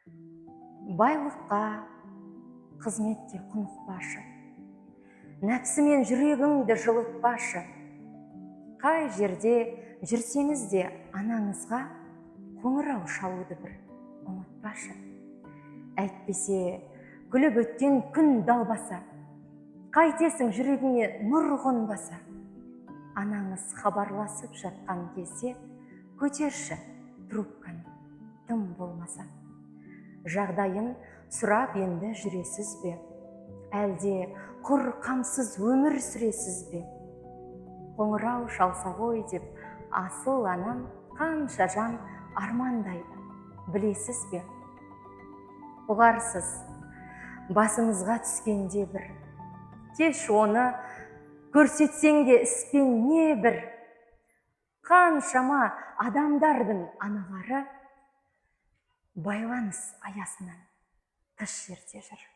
Байлыққа, қызметке құнықпашы, нәпсімен жүрегіңді жылытпашы. Қай жерде жүрсеңіз де, анаңызға қоңырау шалуды бір ұмытпашы. Әйтпесе күліп өткен күн далбаса, қайтесің жүрегіңе нұр қонбаса? Анаңыз хабарласып жатқан кезде көтерші трубканы тым болмаса. Жағдайын сұрап енді жүресіз бе, әлде құр қамсыз өмір сүресіз бе? Қоңырау шалса ғой деп асыл анам қанша жан армандайды, білесіз бе? Ұғарсыз басыңызға түскенде бір кеш оны, көрсетсең де іспен не бір. Қаншама адамдардың аналары байланыс аясынан тыс жерде жүр.